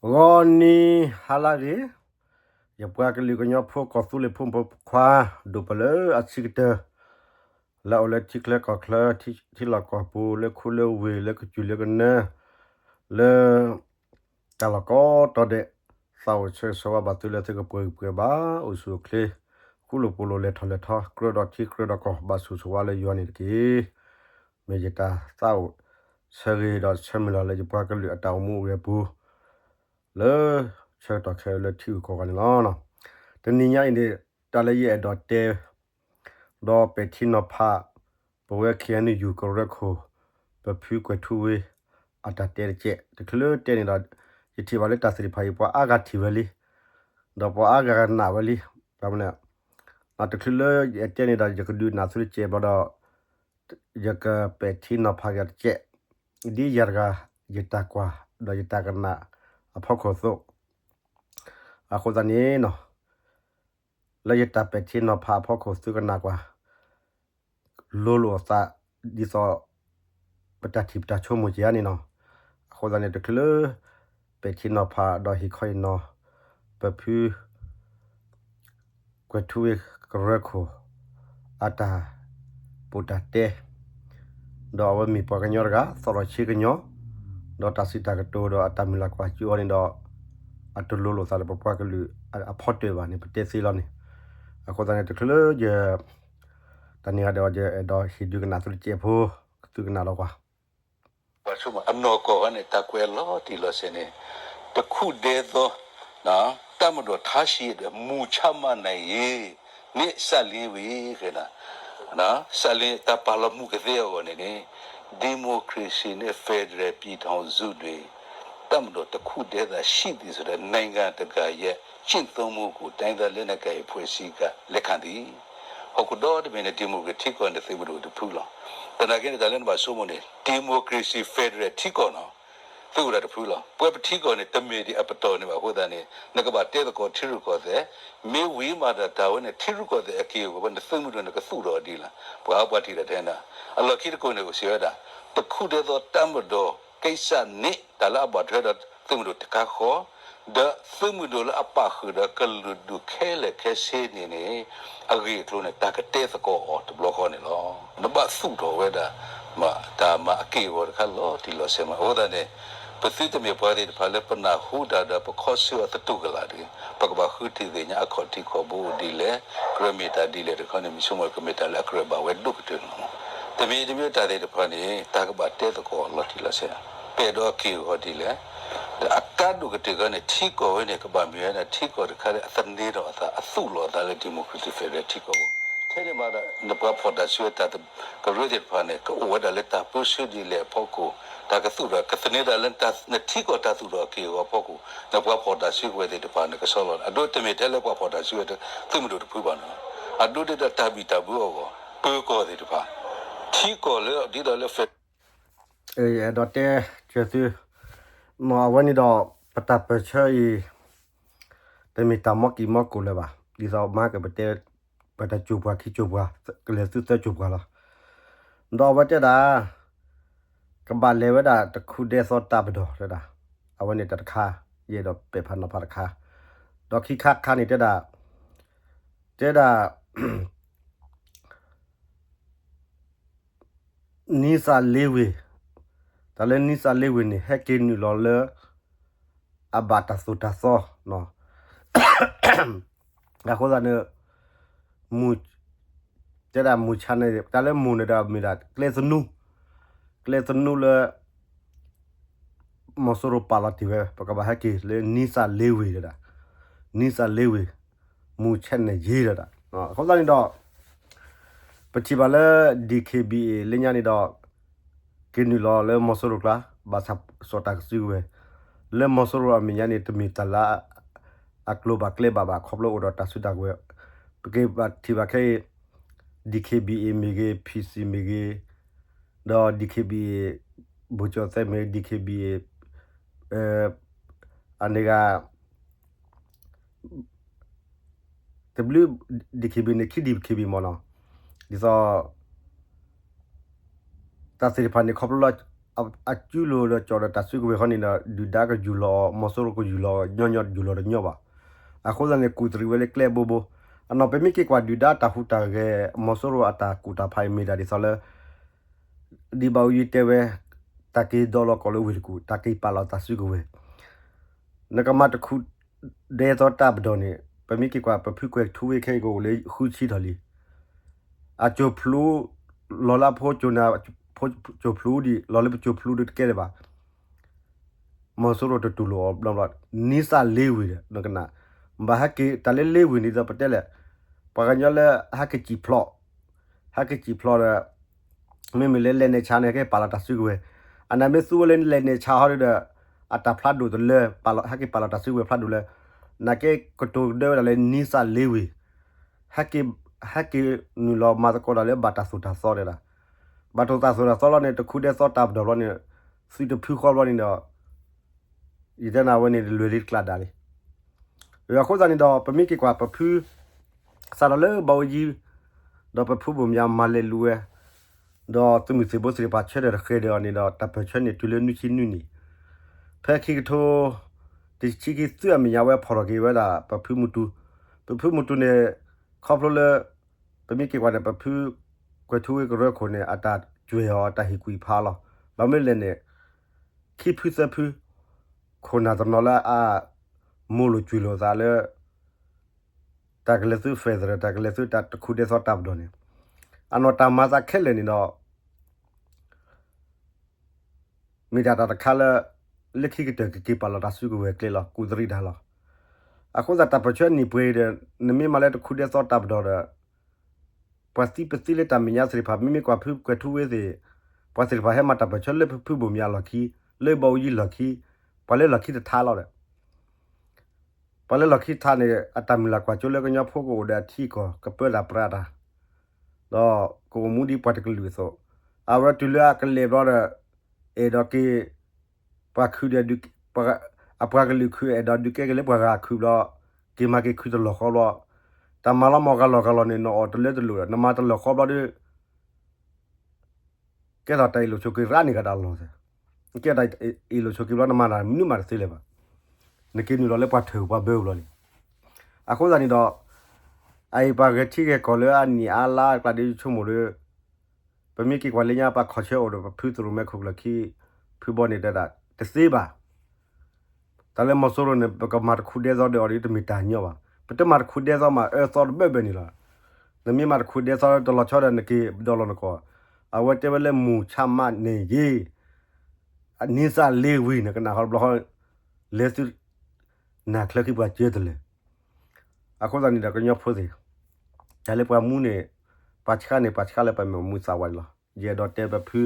ဂီၤနံၤဟါလၢအဂ့ၤ, ယပှၤကလုာ်ကညီဖိကီၢ်သူလ့ၤဖိမုၣ်ဖိခွါ ဒိၣ်ပှၤလၢအဆံးကတၢၢ်, လၢအအိၣ်လၢထံချၢကီၢ်ချၢ, ထံလီၢ်ကီၢ်ပူၤ, လၢခူလၢဝ့ၢ်, လၢကစၢၢ်လၢကနၢ, လၢ တၢ်လီၢ်ကိးတီၤဒဲး, သးအိၣ်ဆၢဂ့ၤဆၢဝါဘၣ်သုလၢသုကပှဲၤဂံၢ်ပှဲၤဘါ, အိၣ်ဆူၣ်အိၣ်ချ့, ဃူလိာ်ဖိးလိာ် လဲၤထီၣ်လဲၤထီ, ကြၢးဒီးထံကြၢးဒီးကီၢ်, ဘၣ်ဆိၣ်ဂ့ၤဆိၣ်ဝါလၢယွၤန့ၣ်တက့ၢ်. မ့ၢ်ယတၢ်သးအိၣ်ဆၢဂ့ၤဒီးဆၢမုၢ်လၢ်လၢယပှၤကလုာ်အတၢ်အိၣ်မူအိၣ်ဂဲၤအပူၤ, လၢဆၢကတီၢ်ခဲအံၤလၢထံဂုၤကီၢ်ဂၤန့ၣ်လီၤ. တနံၤညါအံၤန့ၣ် တၢ်လၢယအဲၣ်ဒိးတဲ ဒီးပဲာ်ထံနီၤဖး ပဝဲ ခ့ၣ်အဲၣ်ယူၣ် ကရၢခိၣ် ပဖုကွဲၤထူဝ့ အတၢ်တဲတကဲး, တချုးလၢတဲန့ၣ်ဒီး ယထံၣ်ဘၣ်လၢတၢ်သ့ၣ်တဖၣ်အံၤ ပှၤအါဂၤထံၣ်ဝဲလံ, ဒီးပှၤအါဂၤကနၣ်ဝဲလံ. တချုးလၢယတဲန့ၣ်ဒီး ယကဒုးနၢ်သုတကဲးဘျီဒီး ယကပဲာ်ထံနီၤဖးက့ၤတကဲး, ဒ်ယၤတဂၤ ယတၢ်ကွၢ် ဒီးယတၢ်ကနၣ်အဖီခိၣ်အသိး, အဃိသတးန့ၣ် လၢယတၢ်ပဲာ်ထံနီၤဖးအဖီခိၣ် သုကနၣ်ကွၢ် လိၤလိာ်အသး ဒ်သိး ပတၢ်ထံၣ်ပတၢ်ဆိကမိၣ်က့ၤဧါန့ၣ်လီၤ. အဃိသတးန့ၣ် တချုးလၢ ပဲာ်ထံနီၤဖးဒီးဟ့ၣ်ခီဟ့ၣ်နီၤ ပဖု ကွဲၤထူဝ့ ကရၢခိၣ် အတၢ်ပူတၢ်တဲ ဒီးအဝဲမ့ၢ်ပှၤကညီတဂၤ သီၣ်ထီၣ်ဆ့ကညီ, ဒီးတၢ်စံးတၢ်ကတိၤဒီးအတၢ်မုၢ်လၢ်ကွၢ်စိအီၤန့ၣ်ဒီး အတလိၤလိာ်သးလၢပပှၤကလုာ်အဖီတၢၣ်ဘၣ်န့ၣ် ပတဲသ့လီၤန့ၣ်. အဃိသတးန့ၣ် တချုးလၢယ တၢ်န့ၣ်ဂ့ၤဒီး ယအဲၣ်ဒိးဟ့ၣ်ဒုးကနၣ်သုတစဲးဖိ, သုကနၣ်လီၤကွၢ်. အနီၢ်ကီၢ်န့ၣ် တၢ်ကွဲးလီၤတံၢ်လီၤဆဲးန့ၣ် တခူၣ်ဒဲသိး တပ်မတော် ထားရှိတဲ့ မူချမှတ်နိုင်ရင် နဲ့ စတင်ပြီ ကဲ, စတင် တၢ်ပာ်လီၤမူကသ့အဂီၢ်န့ၣ်န့ၣ် ဒီမိုကရေစီနဲ့ ဖက်ဒရယ်ပြည်ထောင်စုတွင် တပ်မတော်တစ်ခုတည်းသာရှိသည့်အတွက် နိုင်ငံတကာရဲ့ကျင့်သုံးမှုကို တိုင်းရင်းသားလက်နက်ကိုင်အဖွဲ့အစည်းက လက်ခံသည်. ဟီၣ်ခိၣ်ဒီတဘ့ၣ်န့ၣ် ဒီမိုကရက်တစ်ထံကီၢ်န့ၣ် သုးမုၢ်ဒိၣ်တဖုလီၤ. သနာ်က့န့ၣ် တၢ်လၢနဘၣ်ဆိကမိၣ်န့ၣ် ဒီမိုကရေစီ ဖက်ဒရယ်ထံကီၢ်နီၤ သုးမုၢ်ဒိၣ်တဖုလီၤ. ပဝဲပထံကီၢ်န့ၣ် တမ့ၢ်ဒံးအပတီၢ်န့ၣ်ဘၣ်အဃိသတးန့ၣ် နကဘၣ်တဲသကိးထံရူၢ်ကီၢ်သဲး, မ့ၢ်ဝံၤမးဒီးတၢ်ဝဲန့ၣ် ထံရူၢ်ကီၢ်သဲးအက့ၢ်အဂီၤ ပနသုးမုၢ်ဒိၣ်န့ၣ် ကသူၣ်ထီၣ်အီၤဒ်လဲၣ်. ပှၤအါပှၤထံၣ်တၢ်ထဲန့ၣ် အလီၢ်ခံတကိးန့ၣ် အိၣ်စံးဝဲဒၣ် တစ်ခုတည်းသော တပ်မတော်ကိစ္စနဲ့ တၢ်လၢအဘၣ်ထွဲဒီးသုးမုၢ်ဒိၣ်တခါဃီ, ဒီးသုးမုၢ်ဒိၣ်လၢအပာ်ဃုာ်ဒီးကလုာ်ဒူၣ်ခဲလၢာ်ခဲဆ့န့ၣ်န့ၣ် အဂ့ၢ်အကျိၤန့ၣ် တၢ်ကတဲသကိးအီၤတဘျီဃီန့ၣ်လီၤ. နဘၣ်သူၣ်ထီၣ်ဝဲဒၣ် တၢ်မၤအက့ၢ်အဂီၤတခါလီၤတံၢ်လီၤဆဲးမး. အဃိသတးန့ၣ် ပသုတမ့ၢ်ပှၤသ့ၣ်တဖၣ်လၢပနၢ်ဟူတၢ်ဒီးပခီဆၢအီၤသတူၢ်ကလာ်တဂ့ၤ. ပကဘၣ်ဃုထံၣ်သ့ၣ်ညါအခီၣ်ထံးခီၣ်ဘိအိၣ်ဒ်လဲၣ်, ကြၢးမ့ၢ်တၢ်ဒ်လဲၣ်တခီန့ၣ် မ့ၢ်ဆိကမိၣ်ကမ့ၢ်တၢ်လၢအကြၢးဘၣ်ဝဲဒိၣ်ကတၢၢ်န့ၣ်လီၤ. တမံၤတမံၤတၢ်သ့ၣ်တဖၣ်န့ၣ် တၢ်ကဘၣ်တဲသကိးအီၤလီၤတံၢ်လီၤဆဲး, ပအဲၣ်ဒိးအက့ၢ်အဂီၤဒ်လဲၣ်. ဒီးအကါဒိၣ်ကတၢၢ်ခီန့ၣ် ထံကီၢ်ဝဲန့ၣ် ကဘၣ်မ့ၢ်ဝဲဒၣ်ထံကီၢ်တခါလၢအသန့ၤထီၣ်အသး အသူၣ်လီၤအသးလၢ democratic federal ထံကီၢ်ပူၤ, ထဲန့ၣ်မးဒီး နပှၤဖီၣ်တၢ်စုဝဲတၢ်ကရၢသ့ၣ်တဖၣ်န့ၣ် ကအိၣ်ဝဲဒၣ်လၢတၢ်ပၢဆှၢဒ်လဲၣ်အဖီခိၣ်, တၢ်ကသူၣ်ထီၣ် ကသန့ၤဒၣ်လၢနထံကီၢ်တၢ်သူၣ်ထီၣ်အက့ၢ်အဂီၤအဖီခိၣ်, နပှၤဖီၣ်တၢ်စုကဝဲၤသ့ၣ်တဖၣ်န့ၣ် ကဆီလီၤ. အဒိတမ့ၢ်ထဲလၢပှၤဖီၣ်တၢ်စုကဝဲၤသုးမုၢ်ဒိၣ်တဖုဘၣ်နီၤ, အဒိဒ်ဒီးတၢ်ဘံၣ်တၢ်ဘၢအဂီၢ် ပၢၤကီၢ်သ့ၣ်တဖၣ်, ထံကီၢ်လၢဒ်သိးလၢ အဲၣ်ဒိးတဲကၢၤသု, အဝဲန့ၣ်ဒီး ပတၢ်ပၢၢ်ဆၢအံၤ တမ့ၢ်တၢ်မီကံၢ်မီကိၢ်လၢၤဘၣ်. ဒ်သိးမၤကပတဲ ပတၢ်ကိၤပှၤခံကိၤပှၤ ကလဲၤသုသၢကိၤပှၤလီၤ. ဒီးအဝဲတဲဒၣ် ကဘၣ်လဲၤဝဲဒၣ်တခူၣ်ဒဲသိးတၢ်ပဒီၣ်တဲဒၣ်, အဝဲန့ၣ်တၢ်တခါ, ယအဲၣ်ဒိးပဲာ်ဖးနီၤဖးတခါ, ဒီးခံခါတခါန့ၣ်တဲဒၣ်, တဲဒၣ် နံစၢ်လ့ဝ့ၢ်, တၢ်လၢနံစၢ်လ့ဝ့ၢ်န့ၣ် ဟဲက့ၤနုာ်လီၤလၢ အဘၣ်တၢ်သိၣ်တၢ်သီ, အဃိသတးန့ၣ် မူၢ်, တဲဒၣ်မူၢ်ဆါန့ၣ် တၢ်လၢမူၢ်န့ၣ်ဒီးမ့ၢ်ဒၣ်ကျဲသနူ, ကျဲသနူလၢ မီၤစိရိၤပာ်လီၤတ့ၢ်ဝဲ ပကဘၣ်ဟဲက့ၤလၢနံစၢ်လ့ဝ့ၢ်တဲဒၣ်, နံစၢ်လ့ဝ့ၢ်, မူၢ်ဆါန့ၣ်ယ့ၢ်တဲဒၣ်. အဃိသတးန့ၣ်ဒီး ပထံၣ်ဘၣ်လၢ DKBA လၢညါန့ၣ်ဒီး က့ၤနုာ်လီၤလၢမီၤစိရိၤကျါ ဘၣ်ဆၣ်စီၣ်တၢ်ကစုကဝဲၤ, လၢမီၤစိရိၤအမဲာ်ညါန့ၣ် တမ့ၢ်တၢ်လၢအကျိၤဘၣ်ကျဲဘၣ်ဘၣ် ခီဖျိအိၣ်ဒီးတၢ်စုတၢ်ကဝဲၤ, ပက့ၤဘၣ်ထံၣ်ဘၣ်ခဲအံၤ DKBA မ့ၢ်ဂ့ၤ PC မ့ၢ်ဂ့ၤ, ဒီး DKBA ဘိၣ်ကၠီၣ်သဲးမ့ၢ်ဂ့ၤ DKBA အန့ၣ်ဂ့ၤ တဘျုး DKBA န့ၣ် ခံ DKBA မ့ၢ်နီၤ, ဒ်သိး တၢ်သ့ၣ်တဖၣ်န့ၣ် ခီဖျိလၢ အစုလိၤဒီးကၠီဒီးတၢ်စုကဝဲၤဃီန့ၣ်ဒီး ဒုၣ်ဒါကယူၢ်လီၤအီၤ မီၤစိရိၤကယူၢ်လီၤအီၤ ညီညီယူၢ်လီၤတညီဘၣ်. အဃိသတးန့ၣ် ကူၣ်တရံးဝဲလၢကျဲအဘိဘိ. အနီၢ်ပမ့ၢ်က့ၤကွၢ် ဒုၣ်ဒါတၢ်ဟူးတၢ်ဂဲၤ မီၤစိရိၤအတၢ်ကူၣ်တၢ်ဖးအံၤ မ့ၢ်ဒၣ်ဒ်သိးလၢ ဒ်ဘၣ်အူယံၤတဲဝဲ တၢ်က့ၤဒိးလီၤကီၢ်လၢဝ့ၢ်တကူၣ်, တၢ်က့ၤပာ်လီၤတၢ်စုကဝဲၤ, နကမၤတခူဒဲသီတၢ်ပဒီၣ်န့ၣ် ပမ့ၢ်က့ၤကွၢ် ပဖုကွဲၤထူဝ့ခဲအံၤကအိၣ်လၢဃုဆံထီၣ်လံ. အကၠိၤဖျိ လီၤလၢအဖိကၠိၤန့ၣ် ကၠိၤဖျိဒံး လီၤလၢပကၠိၤဖျိဒီးတကဲလၢၤဘၣ်. မီၤစိရိၤတတူၢ်လိာ်အီၤဘျီဘျီ, နံစၢ်လ့ဝ့ၤဒီး နကနၣ်, ဘၣ်ဟဲက့ၤတၢ်လၢလ့ဝ့ၤန့ၣ်ဒီးပတဲလဲၣ်, ပှၤကညီလၢဟဲက့ၤစံၣ်ဖျိး, ဟဲက့ၤစံၣ်ဖျိးဒီး မ့မ့ၢ်လၢလဲၤနဲၣ်ဆါန့ၣ် ဟဲက့ၤပာ်လီၤတၢ်စုကဝဲၤ, အနၢ်မ့ၢ်သူဝဲလၢလဲၤနဲၣ်ဆါဟီဒီး အတၢ်ဖျါဒိၣ်တလၢ, ဟဲက့ၤပာ်လီၤတၢ်စုကဝဲၤဖျါဒိၣ်လၢ နာ်က့ကတိၤကဒၢဝဲဒၣ်လၢနံစၢ်လ့ဝ့ၤ, ဟဲက့ၤ, ဟဲက့ၤနုာ်လီၤမၤသကိးတၢ်လၢဘၣ်တၢ်သိၣ်တၢ်သီဒဲဒၣ်, ဘၣ်တၢ်သိၣ်တၢ်သီလီၤန့ၣ် တခူဒဲသီတၢ်ပဒီၣ်ဘျီန့ၣ်, သုတဖုဃီဘျီန့ၣ်ဒီး ယတဲနၤဝဲန့ၣ် တလွဲၢ်လံတကျးဒၣ်လံ. အဃိသတးန့ၣ်ဒီး ပမ့ၢ်က့ၤကွၢ်ပဖု စးထီၣ်လၢဘီဝဲယံၤ ဒီးပဖုဘိၣ်မၠးမၤလဲၤလူၤဝဲ, ဒီးသုးမုၢ်သံၣ်ဘိသ့ၣ်တဖၣ်ဆၢထၢၣ်တဃဲၤဒီးအီၤန့ၣ်ဒီး တၢ်ပၢၢ်ဆၢန့ၣ်တုၤလၢနွံဆံနွံနံၣ်, ဖဲခံကထိ တဆံခံသုးအမဲာ်ညါဝဲဖီၣ်ထီၣ်က့ၤဝဲဒၣ် ပဖုမူတူ, ပဖုမူတူန့ၣ် ခီဖျိလၢ ပမ့ၢ်က့ၤကွၢ်န့ၣ် ပဖုကွဲၤထူဝ့ကရၢခိၣ်န့ၣ် အတၢ်ကွဲၤအီၤအတၢ်ဟ့ၣ်ကူၣ်ဖးလီၤ. ဘၣ်မနုၤလဲၣ်န့ၣ် ခံဖုသၢဖု ခိၣ်နၢ်တနီၤလၢအ မိၢ်လိာ်ကွံာ်လိာ်သးလၢ တၢ်ကလဲၤသု federal တၢ်ကလဲၤသုတၢ်တခူဒဲသီတၢ်ပဒီၣ်န့ၣ်, အနီၢ်တၢ်မၤသးခဲလၢာ်န့ၣ်ဒီး မ့ၢ်တၢ်တၢ်တခါလၢ လၢခံကတၢၢ်ကက့ၤပာ်လီၤတၢ်စုကဝဲၤကျဲလီၤ ကူးသရံးတၢ်လီၤ. အဃိသတးတၢ်ပၢၢ်ဆၢန့ၣ်ပှဲၤဒီး နမ့ၢ်မၤလၢတခူဒဲသီတၢ်ပဒီၣ်ဒီး ပှၤသံပသံလၢတၢ်မဲာ်ညါသ့ၣ်တဖၣ် မ့မ့ၢ်ကွၢ်ဖုကွဲၤထူဝ့သ့ၣ်, ပှၤသ့ၣ်တဖၣ်ဟဲမၤတၢ်ပၢၢ်ဆၢလၢဖုဘိၣ်မၠးလီၢ်ခံ, လၢဘီဝဲယံၤလီၢ်ခံ, ပှၤလၢလီၢ်ခံတထါလီၤဒီး ပှၤလၢလီၢ်ခံထါန့ၣ် အတၢ်မုၢ်လၢ်ကွၢ်စိလၢကညီဖိကအိၣ်ဒီးအထံအကီၢ် ကပၢတၢ်ပြးတၢ်, ဒီးကအိၣ်မူဒ်ပှၤတကလုာ်အသိး, အဝဲတုၤလၢအကလဲၤဘျီဒီး အဲၣ်ဒိးက့ၤ ပှၤခုဒီး အပှၤကလုာ်ခုအဲၣ်ဒိးဒုးကဲက့ၤလၢပှၤဂၤခုဘျီ, က့ၤမၤက့ၤခုတလီၢ်ဃီဘျီ, တၢ်မၤလီၤမီၢ်ဂၤလီၢ်ဂၤလီၢ်န့ၣ် နအီၣ်တလၢတလိၣ်ဒီး နမၤတလီၢ်ဃီဘျီဒီး ကဲထီၣ်တၢ်အ့ၣ်လိာ်ဆိးက့ၤရးန့ၢ်ကဒီးလီၢ်သး, ကဲထီၣ်အ့ၣ်လိာ်ဆိးက့ၤဘျီ နမၤတၢ်မနုၤမးတသ့လၢၤဘၣ်, နက့ၤနုာ်လီၤလၢပှၤထၢၣ်ပှၤဘၢဘျီန့ၣ်, အဃိသတးန့ၣ်ဒီး အအံၤပှၤဂဲၤထံဂဲၤကီၢ်လၢအနံၣ်အါလါအကျါဒီးဆိကမိၣ်ဒီး ပမ့ၢ်က့ၤကွၢ်လၢညါပှၤခီၣ်ဆၢအိၣ်ဒီးပဖုသရိၣ်မဲခိၣ်ကျၢၢ်ခံ ဖုဘီန့ၣ်တဲဒၣ် တသ့ဘၣ် တၢ်လၢမီၤစိရိၤန့ၣ် ပကမၤတခူဒဲသီဒီးအီၤဒီးတမ့ၢ်တၢ်ညီဘၣ်. ပတမၤတခူဒဲသီမး အၢသီတဘၢဘၢန့ၣ်လီၤ. နမ့ၢ်မၤတခူဒဲသီတလီၤဆီဒီးနက့ၤဒိးလီၤနကီၢ်. အဝဲတဲဝဲလၢမူၤဆၣ်မးန့ၣ်ယ့ၢ် နံစၢ်လ့ဝံၤန့ၣ် ကနၣ်ဃီတဘျီဃီ လဲၤသု နၢ်ချၢခံပှၤစၢတလဲာ်. အဃိသတးန့ၣ်ဒီးကညီဖိသ့ၣ် တၢ်လၢပှၤမူန့ၣ် ပှၤဆှၢန့ၣ် ပှၤဆှၢလၢပှၤမ့ၢ်မူသးဝးန့ၣ်လီၤ. ယအဲၣ်ဒိးတဲပဖု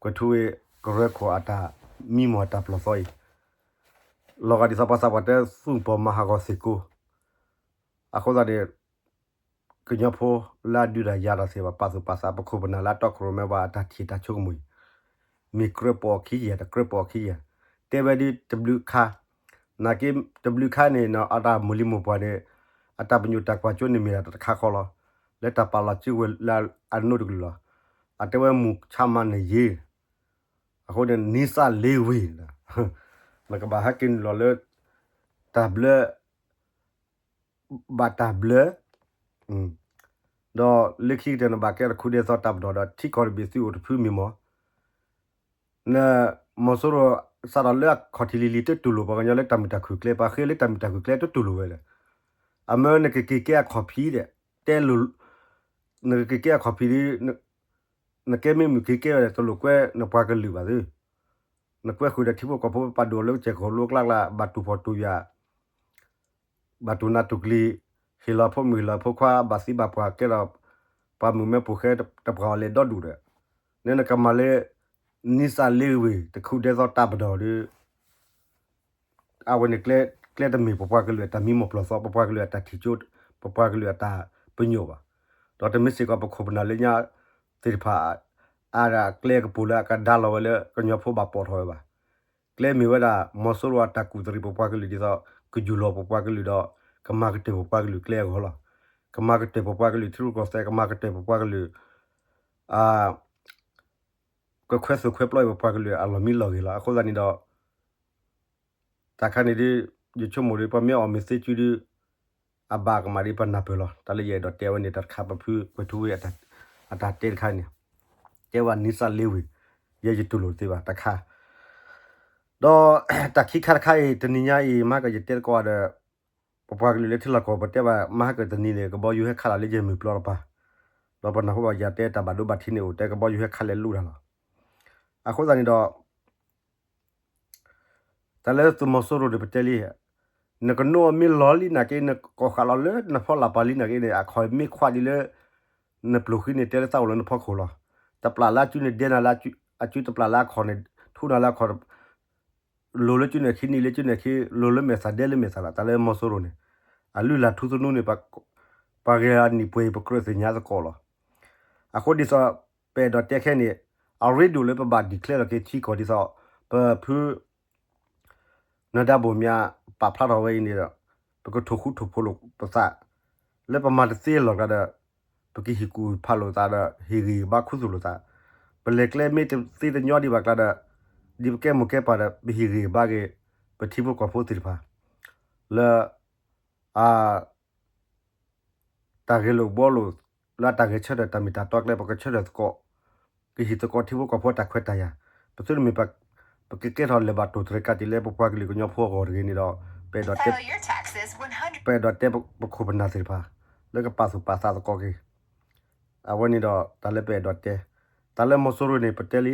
ကွဲၤထူဝ့ကရၢခိၣ်အတၢ်မံမီၢ်အတၢ်ပျီၢ်သီအံၤ လီၤဂာ်ဒ်သိးပှၤသးပှၢ်တဲသူၣ်ပီၢ်မၤဟးဂီၤသ့ၣ်ကိး အဃိသတးန့ၣ် ကညီဖိလၢအဒုးတၢ်ယၤတၢ်သ့ၣ်တဖၣ် ပာ်သူၣ်ပာ်သး ပခိၣ်ပနၢ်လၢအတီခိၣ်ရိၣ်မဲပှၤအတၢ်ထံၣ်တၢ်ဆိကမိၣ်အံၤ မ့ၢ်ကြၢးပိာ်အခံကယၤ တကြၢးပိာ်အခံကယၤ တဲဝဲဒ်တဘျုးခါ နာ်က့တဘျုးခါန့ၣ် အတၢ်မိၢ်လံၤမိၢ်ပှၢ်န့ၣ် အတၢ်ပညိၣ်တၢ်ကွၢ်စိန့ၣ်မ့ၢ်ဒၣ်တၢ်တခါဃီလီၤ. လၢတၢ်ပာ်လီၤစုကဝဲၤလၢအနိးတကလုာ်လီၤ. အတဲဝဲမူၤဆၣ်မးန့ၣ်ယ့ၢ် အဃိန့ၣ် နံစၢ်လ့ဝံၤ နကဘၣ်ဟဲက့ၤနုာ်လီၤလၢ တၢ်ဘျၢ ဘၣ်တၢ်ဘျၢ ဒီးလၢခံကတၢၢ်န့ၣ် ဘၣ်ကဲတခူဒဲသီတၢ်ပဒီၣ်ဒီး ထံကီၢ်တဘ့ၣ်သုအိၣ်တဖုမ့ၢ်မီၢ် န မီၤစိရိၤစးထီၣ်လၢအခီၣ်ထံးလံၤလံၤ တတူၢ်လိာ်ပှၤကညီလၢတၢ်မုာ်တၢ်ခုၣ်ကျဲ ပှၤဃ့လၢတၢ်မုာ်တၢ်ခုၣ်ကျဲတတူၢ်လိာ်ဝဲဒီး အမၢနကက့ၤကဲအခီၣ်ဖံးဒီး တဲလိၤ နကက့ၤကဲအခီၣ်ဖံးဒီး နကဲမ့ၢ်မုာ်က့ၤကဲဝဲဒီး တလိၣ်ကွဲနပှၤကလုာ်ဘၣ်သု နကွဲဃုာ်ဒီးထံဖိကီၢ်ဖိပာ်ဒိၣ်လၢကစဲးကီၢ်လိကျါကျါ ဘၣ်တူၢ်ဖှီၣ်တူၢ်ယာ် ဘၣ်တူၢ်နးတူၢ်ကျံၤ ဟ့ၣ်လီၤဖိမုၣ်ဟ့ၣ်လီၤဖိခွါ ဘၣ်သံဘၣ်ပှၢ်ကဲဒီး ပှၤမုၣ်မဲဖိဃဲတပှၢ်အီၤလဲၤဒီဒူၣ်ဒီး နကမၤလၢ နံစၢ်လ့ဝံၤ တခူဒဲသီတၢ်ပဒီၣ်ဒီး အဝဲန့ၣ် ကျဲတမ့ၢ်ပပှၤကလုာ်အတၢ်မံမီၢ်ပျီၢ်သီ ပပှၤကလုာ်အတၢ်ထံၣ်ကၠိ ပပှၤကလုာ်အတၢ်ပညိၣ်ဘၣ်. ဒီးတမ့ၢ်စ့ၢ်ကီးပခိၣ်ပနၢ်လၢညါသ့ၣ်တဖၣ် အါဒၣ်ကျဲကပူၤလၢအကဒါလီၤဝဲလၢကညီဖိဘၣ်ပိာ်ထီၣ်ဝဲဘၣ်. ကျဲမ့ၢ်ဝဲဒၣ် မီၤစိရိၤအတၢ်ကူၣ်သရံးပပှၤကလုာ်ဒ်သိး ကယူၢ်လီၤပပှၤကလုာ်ဒီး ကမၤကတၢၢ်ပပှၤကလုာ်ကျဲအဂီၢ်လီၤ. ကမၤကတၢၢ်ပပှၤကလုာ်ထံရူၢ်ကီၢ်သဲး ကမၤကတၢၢ်ပပှၤကလုာ် အ ကခွဲးသုးခွဲးပျီအံၤ ပပှၤကလုာ်အလီၢ်မံလီၢ်ဂ့ၤလီၤ. အဃိသတးန့ၣ်ဒီး တၢ်ခါန့ၣ်ဒ် ယဆိကမိၣ်ဒီး ပှၤမ့ၢ်အီၣ်မ့ၢ်သ့စုဒ် အဘၣ်ကမၣ်ဒ်ပနၢ်ပၢၢ်လီၤ. တၢ်လၢယအဲၣ်ဒိးတဲဝဲန့ၣ် တၢ်တခါပဖုကွဲးထူဝ့ အတၢ်တဲတခါန့ၣ် တဲဝဲနံစၢ်လ့ဝ့ၢ် ယဲယတူၢ်လိာ်တသ့ဘၣ်တခါ ဒီးတၢ်ခံခါတခါအံၤ တနံၤညါအံၤ မဟါကယတဲသကိးဒီး ပပှၤကလုာ်လၢထံလီၢ်ကီၢ် ပတဲဘၣ် မဟါကတနံၤန့ၣ် ကဘီယူၤဟဲခးလီၤလၢယဲၢ်မုၢ်ပျီတပၤ, ဒီးပနၢ်ဟူဘၣ်ယၤတဲတၢ်ဘၣ်ဒိဘၣ်ထံးန့ၣ်အိၣ် တဲကဘီယူၤဟဲခးလဲၤလိၣ်တၢ်လီၤ. အဃိသတးန့ၣ်ဒီး တၢ်လၢသုးမီၤစိရိၤန့ၣ် ပတဲလံ, နကနိမ့ၢ်လီၤလံနာ်က့ နကီၢ်ဃာ်လီၤလၢနဖီလာ်ပၤလံနာ်က့န့ၣ် အခီၣ်မ့ၢ်ခွးဒ်လၢ နပျိၢ်ဃံန့ၣ် တဲလၢသးအိၣ်လၢနဖီခိၣ်လီၤ. တပျၢ်လၢအစုန့ၣ် ဒဲနၤလၢအစု တပျၢ်လၢအခီၣ်န့ၣ် ထူနၤလၢအခီၣ် လိၤလၢစုန့ၣ်ခံ နံၤလၢစုန့ၣ်ခံ လိၤလၢမဲာ်သၣ်ဒဲလၢမဲာ်သၣ်လီၤ. တၢ်လၢမီၤစိရိၤန့ၣ် အလုၢ်လၢ်ထူသနူန့ၣ် ပှၤဂဲၤအနံၣ်ပှဲၤအံၤ ပကြၢးသ့ၣ်ညါသကိးလီၤ. အဃိဒ်သိး ပအဲၣ်ဒိးတဲခဲန့ၣ် အရ့ဒိၣ်လၢပဘၣ် declare လီၤက့ၤထံကီၢ်ဒ်သိး ပဖု နၢၤဒါဘိၣ်မၠး ပာ်ဖျါထီၣ်ဝဲအံၤန့ၣ်ဒီး ပကထိၣ်ဃူထိၣ်ဖိးလိာ်ပသး လၢပမၤတသ့လီၢ်ကျါဒီး ပကဟ့ၣ်ကူၣ်ဖးလိာ်သးဒီး ဟ့ၣ်ဂံၢ်ဘါခူသူၣ်လိာ်သး, ပလဲၤကျဲမ့ၢ်တသ့တညီဒံးဘၣ်ကျါဒီး ဒ်ပကဲမိၢ်ကဲပၢ်ဒီး ပဟ့ၣ်ဂံၢ်ဘါက့ၤ ပထံဖိကီၢ်ဖိသ့ၣ်တဖၣ် လၢ အ တၢ်ဂဲၤလိာ်ဘှီလိာ် လၢအတၢ်ဂဲၤဆၢထၢၣ်တၢ်မ့ၢ်တၢ်တီကျဲ ပကဆၢထၢၣ်သကိး, ကဟ့ၣ်သကိးထံဖိကီၢ်ဖိအတၢ်ခွဲးတၢ်ယာ်, ပသုတမ့ၢ် ပကကဲထီၣ်လဲၤဘၣ်တိၢ်တရံးကးတံၢ်လၢပပှၤကလုာ်ကညီဖိအဂီၢ်တဂ့ၤန့ၣ်ဒီး ပအဲၣ်ဒိးတဲ ပအဲၣ်ဒိးတဲပခိၣ်ပနၢ်သ့ၣ်တဖၣ် လၢကပာ်သူၣ်ပာ်သးသကိးက့ၤ အဝဲန့ၣ်ဒီးတၢ်လၢပအဲၣ်ဒိးတဲ, တၢ်လၢမီၤစိရိၤန့ၣ် ပတဲလံ,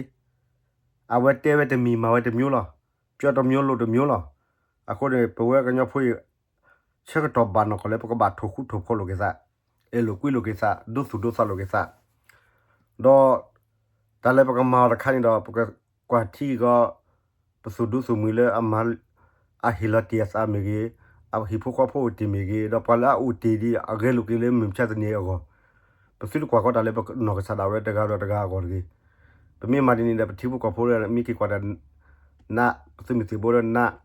အဝဲတဲဝဲတမံၤမၤဝဲတမျိုးလီၤ, ပြောတမျိုးလုပ်တမျိုးလီၤ. အဃိန့ၣ် ပဝဲကညီဖိအံၤ ဆၢကတီၢ်ဘၣ်နီၢ်ကီၢ်လၢပကဘၣ်ထိၣ်ဃူထိၣ်ဖိးလိာ်က့ၤသး, အဲၣ်လိာ်ကွံလိာ်က့ၤသး, ဒိသူၣ်ဒိသးလိာ်က့ၤသး, ဒီး တၢ်လၢပကမၤအီၤတခါန့ၣ်ဒီး ပကကွၢ်ထံကီၢ် ပသူၣ်ဒူသးမုာ်လၢအမၤ အဟ့ၣ်လီၤတ့ၢ်အသးမ့ၢ်ဂ့ၤ, အဟံၣ်ဖိဃီဖိအိၣ်တ့ၢ်မ့ၢ်ဂ့ၤ, ဒီးပှၤလၢအအိၣ်တ့ၢ်ဒ်အဂဲၤလိာ်က့ၤလၢ မုၢ်မဆါတနံၤအဂီၢ်, ပသုတကွၢ်ဃီတၢ်လၢပနီၢ်ကစၢ်ဒၣ်ဝဲတဂၤဒီးတဂၤအဂီၢ်တဂ့ၤ. ပမ့ၢ်မၤဒ်န့ၣ်ဒီး ပထံဖိကီၢ်ဖိမ့ၢ်က့ၤကွၢ်ဒီး နး, ပသုးမုၢ်သံၣ်ဘိဒီးနး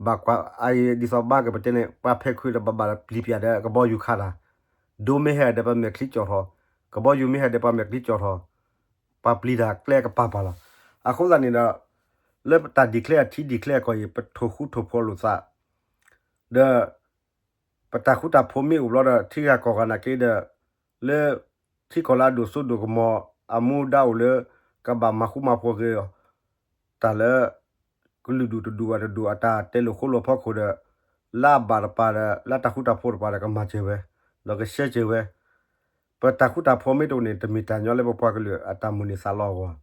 ဘၣ်ကွၢ်အအံၤဒ်သိးဘၣ်က့ၤပတဲန့ၣ် ပှၤဖဲးခုးဒီးဘၣ်ဘၣ်ပျံၤပျါဒီးကဘီယူၤခးတၢ်, ဒိမ့ၢ်ဟဲဒီးပှၤမဲာ်ချံကၠီၣ်ထီၣ်, ကဘီယူၤမ့ၢ်ဟဲဒီးပှၤမဲာ်ချံကၠီၣ်ထီၣ်, ပှၤပျံၤတၢ်ကျဲကပၤပၤလီၤ. အဃိသတးန့ၣ်ဒီး လၢပတၢ် declare အထံ declare အကီၢ်အံၤ ပထိၣ်ဃူထိၣ်ဖိးလိာ်သး ဒီး ပတၢ်ဃူတၢ်ဖိးမ့ၢ်အိၣ်ဘျီဒီး ထံဂၤကီၢ်ဂၤနာ်က့ဒီး လၢ ထံကီၢ်လၢအဒိၣ်စိဒိၣ်ကမီၤ အမူဒါအိၣ်လၢ ကဘၣ်မၤဃူမၤဖိးက့ၤ တၢ်လၢ ကလုာ်ဒူၣ်တဒူၣ်ဘၣ်တဒူၣ်အတၢ်တဲလိာ်ဃိလိာ်အဖီခိၣ်ဒီး လၢအဘၣ်တပၤဒီး လၢတၢ်ဃူတၢ်ဖိးတပၤဒီး ကမၤစၢၤဝဲ ဒီးကဆှဲစၢၤဝဲ ပတၢ်ဃူတၢ်ဖိးမ့ၢ်တအိၣ်န့ၣ် တမ့ၢ်တၢ်ညီလၢပပှၤကလုာ်အတၢ်မိၣ်န့ၢ်သးလီအဂီၢ်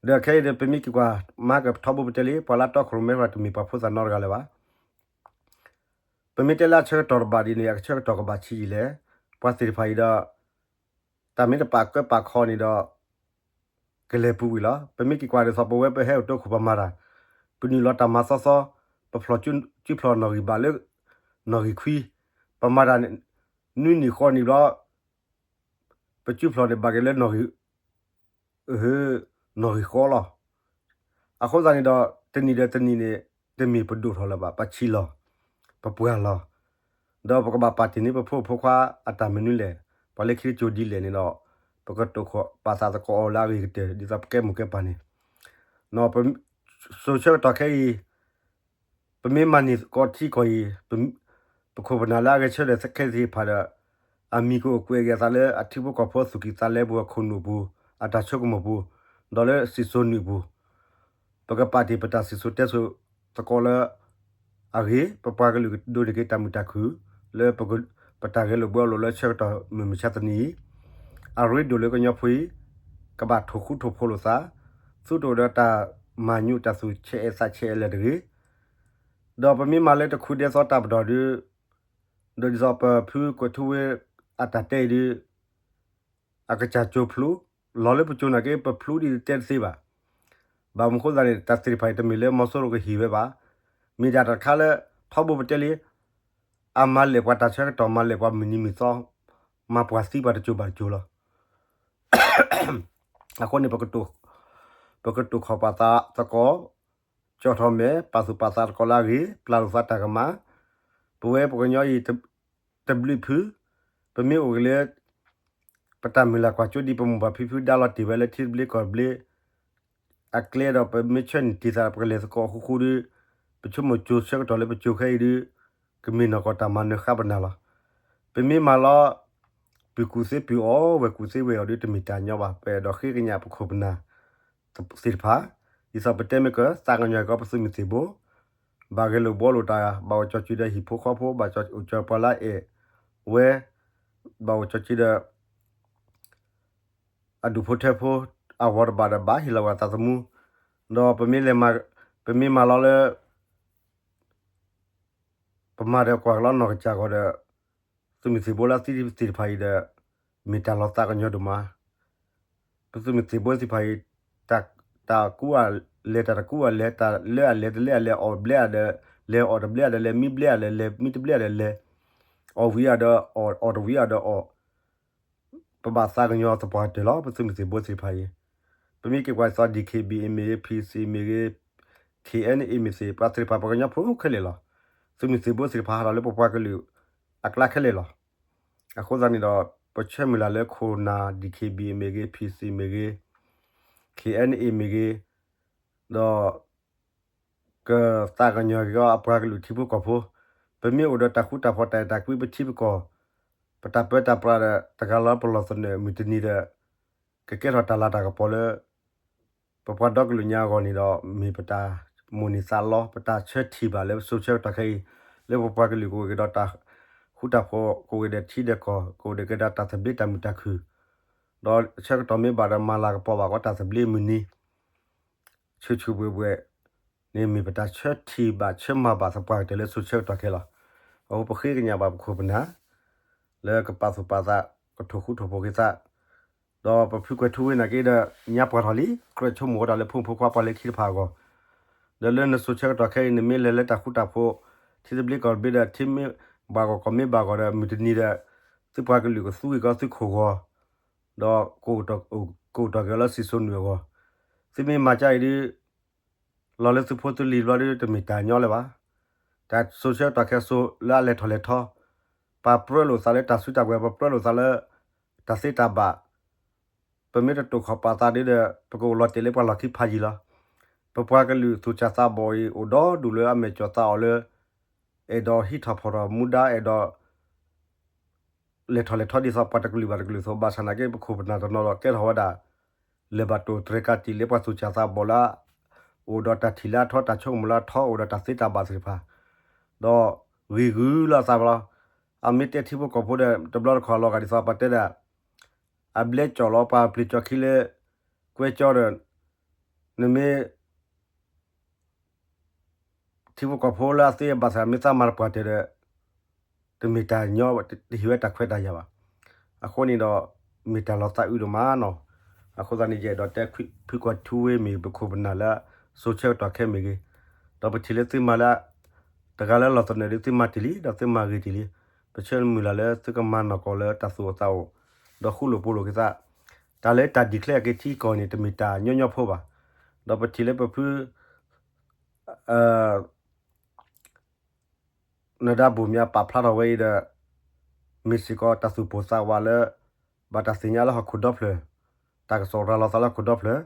ဒီးခဲအံၤဒီး ပမ့ၢ်က့ၤကွၢ် မၤကထီဘိပတဲလံ ပှၤလၢတီခိၣ်ရိၣ်မဲတဖၣ် တမ့ၢ်ပှၤဖိသၣ်နီတဂၤလၢၤဘၣ်. ပမ့ၢ်တဲလၢအဆၢကတီၢ်တဘၣ်ဒ်န့ၣ် အဆၢကတီၢ်ကဘၣ်ဆံးယံာ်လဲၣ်. ပှၤသ့ၣ်တဖၣ်အံၤဒီး တၢ်မ့ၢ်တပာ်ကၢပာ်ခီန့ၣ်ဒီး ကလဲၤပူၤကွံာ်လီၤ. ပမ့ၢ်က့ၤကွၢ်ဒ်သိးပဝဲပဟဲအိၣ်တီခိၣ်ပမၤတၢ်, ပနုာ်လီၤတၢ်မၤသီသီ, ပဖျီၣ်စုဖျီၣ်နီၣ်ဂံၢ်ဘၣ်လၢ နီၣ်ဂံၢ်ခွံ, ပမၤတၢ် နွံနံၣ်ဃိးနံၣ်ဘျီ ပစုဖျီၣ်န့ၣ်ဘၣ်က့ၤလၢနီၣ်ဂံၢ် နီၣ်ဂံၢ်ဃိးလီၤ. အဃိသတးန့ၣ်ဒီး တနံၣ်ဒီးတနံၣ်န့ၣ် တမ့ၢ်ပဒိၣ်ထီၣ်လၢၤဘၣ် ပဆံးလီၤ, ပပှၢ်လီၤ. ဒီးပကဘၣ်ပာ်တ့ၢ်န့ၢ်ပဖိမုၣ်ဖိခွါအတၢ်မနုၤလဲၣ်, ပှၤလၢခံတစိၤဒ်လဲၣ်န့ၣ်ဒီး ပကတိာ်ခိၣ်ပာ်သးသကိးအီၤလၢအဂ့ၤကတၢၢ် ဒ်သိးပကဲမိၢ်ကဲပၢ်န့ၣ် ပစိၤဆၢကတီၢ်ခဲအံၤ ပမ့ၢ်မၤန့ၢ်သကိးထံကီၢ်အံၤ ပခိၣ်ပနၢ်လၢအဂဲၤဆၢထၢၣ်ခဲသ့ၣ်တဖၣ်ဒီး အမံၤကအိၣ်ကွဲးက့ၤအသးလၢအထံဖိကီၢ်ဖိအသူၣ်ကံၢ်သးလဲပူၤ အခိၣ်နူာ်ပူၤ အတၢ်ဆိကမိၣ်ပူၤ ဒီးလၢစံၣ်စိၤနုာ်ပူၤ ပကပာ်တ့ၢ်ပတၢ်စံၣ်စိၤတဲစိၤသကိးလၢ အဂ့ၢ် ပပှၤကလုာ်ကဒိးန့ၢ်က့ၤတၢ်မုာ်တၢ်ခုၣ် လၢ ပတၢ်ဂဲၤလိာ်ဘှီလိာ်လၢဆၢကတီၢ်မုၢ်မဆါတနံၤအံၤ အရ့ဒိၣ်လၢကညီဖိအံၤ ကဘၣ်ထိၣ်ဃူထိၣ်ဖိးလိာ်သး သူတအိၣ်ဒီးတၢ်မၤညူးတၢ်သူၣ်ဆဲးအဲးသးဆဲးအဲးလၢၤတဂ့ၤ. ဒီးပမ့ၢ်မၤလၢတခူဒဲသီတၢ်ပတီၢ်ဒီး ဒီးဒ်သိးပဖုကွဲးထူဝ့အတၢ်တဲအံၤဒီး အကစၢ်ကၠိဖျိ လီၤလၢပကၠိနာ်က့ ပဖျိဒ်တဲတသ့ဘၣ်. ဘၣ်မနုၤအဃိသတးန့ၣ် တၢ်သ့ၣ်တဖၣ်အံၤတမ့ၢ်လၢမီၤစိရိၤကဟ့ၣ်ဝဲဘၣ်. မ့ၢ်ဒၣ်တၢ်တခါလၢ ထီဘိပတဲလံ အမၤလဲၢ်ပှၤတၢ်ဆၢကတီၢ် မၤလဲၢ်ပှၤမုၢ်နံၤမုၢ်သီ မၤပှၤသံပှၤတစိၤဘၣ်တစိၤလီၤ. အဃိန့ၣ် ပကတိာ်ခိၣ်ပာ်သးသကိး ကၠီၣ်ထီၣ်မဲာ် ပာ်သူၣ်ပာ်သးသကိးလၢအဂ့ၤ ပျၢ်လိာ်သးတၢ်ကမၣ် ပဝဲပှၤကညီအံၤ တဘျုးဖု ပမ့ၢ်အိၣ်က့ၤလၢ ပတၢ်မုၢ်လၢ်ကွၢ်စိဒ်ပမိၢ်ပၢ်ဖံဖုဒါလီၤတ့ၢ်ဝဲလၢထံသဘျ့ကီၢ်သဘျ့ အကျဲဒီးပမ့ၢ်ဆၢနုာ်တ့ၢ်သးဒီး ပကလဲၤသကိးဃူဃူဒီး ပဆိကမိၣ်ကၠိဆၢကတီၢ်လၢပကၠိခဲအံၤဒီး ကမ့ၢ်နီၢ်ကီၢ်တၢ်မၤနၢၤဃါပနၢ်လီၤ. ပမ့ၢ်မၤလီၤ ပုၢ်ကူၣ်သ့ပုၢ်အီၣ် ဝဲၢ်ကူၣ်သ့ဝဲၢ်အီၣ်ဒီး တမ့ၢ်တၢ်ညီဘၣ်. ပအဲၣ်ဒိးဃ့ကညးပခိၣ်ပနၢ်သ့ၣ်တဖၣ် ဒ်သိးပတဲမ့ၢ်ကသးကညီၤကီးပသုးမုၢ်သံၣ်ဘိ ဘၣ်ဂဲၤလိာ်ဘှီလိာ်တၢ် ဘၣ်အိၣ်ကၠီကၠံဒီးဟံၣ်ဖိဃီဖိ ဘၣ်အိၣ်ကၠီပှၤလၢအအဲၣ်ဝဲ ဘၣ်အိၣ်ကၠီကၠံဒီး အဒူၣ်ဖိထၢဖိ အဂီၢ်တဘၣ်ဒီးဘၣ်ဟ့ၣ်လီၤဝဲသးသမူ ဒီးပမ့ၢ်လဲၤမၤ ပမ့ၢ်မၤလီၤလၢ ပမၤဒီးကွၢ်ကလီနီၢ်ကစၢ်ဂီၢ်ဒီး သုးမုၢ်သံၣ်ဘိလၢသံသ့ၣ်တဖၣ်အံၤဒီး မ့ၢ်တၢ်လီၤသးကညီၤဒိၣ်မး ပသုးမုၢ်သံၣ်ဘိသ့ၣ်တဖၣ်အံၤ တၢ် တၢ်ကူအလဲၤ တၢ်တကူအလဲၤ တၢ်လၢအလဲၤတလဲအလဲၤ အီၣ်ဘျဲအဒီးလဲၤ အီၣ်တဘျဲအဒီးလဲၤ မံဘျဲအဒီးလဲၤ မံတဘျဲအဒီးလဲၤ အီၣ်ဝံၤအဒီးအီၣ် အီၣ်တဝံၤအဒီးအီၣ် ပဘၣ်သးကညီၤသပှၢ်ကတၢၢ်လီၤ ပသုးမုၢ်သံၣ်ဘိသ့ၣ်တဖၣ်အံၤ. ပမ့ၢ်က့ၤကွၢ်သီ DKBA မ့ၢ်ဂ့ၤ PC မ့ၢ်ဂ့ၤ KNA မ့ၢ်သ့ၣ် ပှၤသ့ၣ်တဖၣ်ပှၤကညီဖိခဲလၢာ်လီၤ. သုးမုၢ်သံၣ်ဘိသ့ၣ်တဖၣ်ဟးထီၣ်လၢပပှၤကလုာ်အကျါခဲလၢာ်လီၤ. အဃိသတးန့ၣ်ဒီး ပဆၢမုၢ်လၢ်လၢခိၣ်နၢ် DKBA မ့ၢ်ဂ့ၤ PC မ့ၢ်ဂ့ၤ KNA မ့ၢ်ဂ့ၤ ဒီး ကသးကညီၤက့ၤအီၤအပှၤကလုာ်ထံဖိကီၢ်ဖိ, ပမ့ၢ်အိၣ်ဒီးတၢ်ဃူတၢ်ဖိးတၢ်အဲၣ်တၢ်ကွံပထံပကီၢ်, ပတၢ်ပၢတၢ်ပြးဒီး တဂၤလၢပလီၢ်သနၢၣ်မုၢ်တနံၤဒီး ကကဲထီၣ်တၢ်လၤတၢ်ကပီၤလၢ ပပှၤဒီကလုာ်ညါအဂီၢ်န့ၣ်ဒီး မ့ၢ်ပတၢ်မိၣ်န့ၢ်သးလီ ပတၢ်ဆၢထံၣ်ဘၣ်လၢပစိၤဆၢကတီၢ်ခဲအံၤ, လၢပပှၤကလုာ်ကအိၣ်က့ၤဒီးတၢ်ဃူတၢ်ဖိး, ကအိၣ်ဒီးထံဒီးကီၢ်, ကအိၣ်ဒီးက့ၤဒီးတၢ်သဘျ့တၢ်မုာ်တၢ်ခုၣ်, ဒီးဆၢကတီၢ်မ့ၢ်ဘၣ်ဒီးမၤလၤကပီၤဘၣ်ကီးတၢ်သဘျ့မုၢ်နံၤ ဆူၣ်ဆူၣ်ဘှဲၣ်ဘှဲၣ်န့ၣ် မ့ၢ်ပတၢ်ဆၢထံၣ်ဘၣ်ဆၢမၤဘၣ်သပှၢ်ကတၢၢ်လၢစိၤဆၢကတီၢ်ခဲလီၤ. အဃိပဃ့ကညးဘၣ်ပခိၣ်ပနၢ် လၢကပာ်သူၣ်ပာ်သး ကထိၣ်ဃူထိၣ်ဖိးက့ၤသး, ဒီးပဖုကွဲၤထူဝ့နာ်က့ဒီး ညါပှၢ်ထီၣ်လံ ကြၢးဆိကမိၣ်ဝဲဒၣ်လၢဖိမုၣ်ဖိခွါပှၤလၢခံတဖၣ်အဂီၢ်, ဒီးလၢနစိၤဆၢကတီၢ်ခဲအံၤ နမ့ၢ်လဲၤလၢတၢ်ဃူတၢ်ဖိး ထံသဘျ့ကီၢ်သဘျ့ဒီး ထံမ့ၢ်ဘၣ်ဂီၢ်ကီၢ်မ့ၢ်ဘၣ်ဂီၢ်ဒီး မုၢ်တနံၤဒီး သုပှၤကလုာ်ကသူက့ၤကီးသုခိၣ်ဂီၤ ဒီး ကအိၣ်တီၢ်က့ၤလၢစံၣ်စိၤနုာ်အဂီၢ်, သုမ့ၢ်မၤကါအံၤဒုး လီၤလၢသုဖိသုလံၤတဘျီဒုး တမ့ၢ်တၢ်ညီလၢၤဘၣ်. တၢ်စိၤဆၢကတီၢ်ခဲစိၤလၢအလဲၤထီၣ်လဲၤထီ, ပပၢလိာ်သးလၢတၢ်စုတၢ်ဝဲၤ, ပပၢလိာ်သးလၢ တၢ်သ့တၢ်ဘၣ်, ပမ့ၢ်တတိာ်ခီၣ်ပာ်သးဒုးဒီး ပကအိၣ်လီၤတဲာ်လၢပှၤလီၢ်ခံဖးယံၤလီၤ. ပပှၤကလုာ်သူၣ်စၢ်သးဘီၣ်အံၤ အိၣ်ဒီဒူၣ်လၢအမဲာ်ကၠီၣ်သးအီၤလၢ အဲၣ်ဒိးဟံးထီၣ်ဖီၣ်ထီၣ်မူဒါ အဲၣ်ဒိး လဲၤထီၣ်လဲၤထီဒ်သိးပှၤတကလုာ်ဘၣ်တကလုာ်အသိး, ဘၣ်ဆၣ်နာ်က့ပခိၣ်ပနၢ်တနီၤဒီးကဲထီၣ်ဝဲဒၣ် လဲၤဘၣ်တိၢ်တြဲၤကးတံာ်လၢပှၤသူၣ်စၢ်သးဘီၣ်လၢ အိၣ်ဒီးတၢ်ထံၣ်လၢအထီ တၢ်ဆိကမိၣ်လၢအထီ အိၣ်ဒီးတၢ်သ့တၢ်ဘၣ်သ့ၣ်တဖၣ်, ဒီးဂံၢ်ဂုာ်လီၤအသးလီၤ. အမ့ၢ်တဲထံဖိကီၢ်ဖိဒီး တဘျီတခီၣ်အလီၤဂာ်ဒ်သိးပတဲဒၣ် အဘျဲကၠီၣ်လီၤ ပှၤပျံၤကၠီၣ်ခံလၢ ကွဲကၠီဒီး နမ့ၢ် ထံဖိကီၢ်ဖိလၢအသ့အဘၣ်သ့ၣ် မ့ၢ်သးမၤတပှၢ်တၢၢ်ဒီး တမ့ၢ်တၢ်ညီ တဟ့ၣ်ဝဲတၢ်ခွဲးတၢ်ယာ်ဘၣ်. အဃိန့ၣ်ဒီး မ့ၢ်တၢ်လီၤသးအုးဒိၣ်မးနီၤ. အဃိသတးန့ၣ် ယအဲၣ်ဒိးတဲဖုကွၢ်ထူဝ့မ့ၢ်ဂ့ၤ ပခိၣ်ပနၢ်လၢစိၤဆၢကတီၢ်ခဲမ့ၢ်ဂ့ၤ, ဒီးပထံၣ်လၢသုမၤလၢ တဂၤလၢလီၢ်သနၢၣ်ဒုးသုမၤတ့ၢ်လံ ဒီးသုမၤဂ့ၤတ့ၢ်လံ. ပဆၢမုၢ်လၢ်လၢသုကမၤနီၢ်ကီၢ်လၢတၢ်သူၣ်အိၣ်သးအိၣ် ဒီးဃူလိာ်ဖိးလိာ်က့ၤသး, တၢ်လၢတၢ် declare က့ၤထံကီၢ်န့ၣ် တမ့ၢ်တၢ်ညီညီဖိဘၣ်. ဒီးပထံၣ်လၢပဖု နဒါဘိၣ်မၠးပာ်ဖျါထီၣ်ဝဲအံၤဒီး မ့ၢ်စ့ၢ်ကီးတၢ်သူၣ်ပိၢ်သးဝးလၢ ဘၣ်တၢ်သ့ၣ်ညါလၢဟီၣ်ခိၣ်ဒီဖျၢၣ်, တၢ်ကစီၣ်ရၤလီၤသးလၢဟီၣ်ခိၣ်ဒီဖျၢ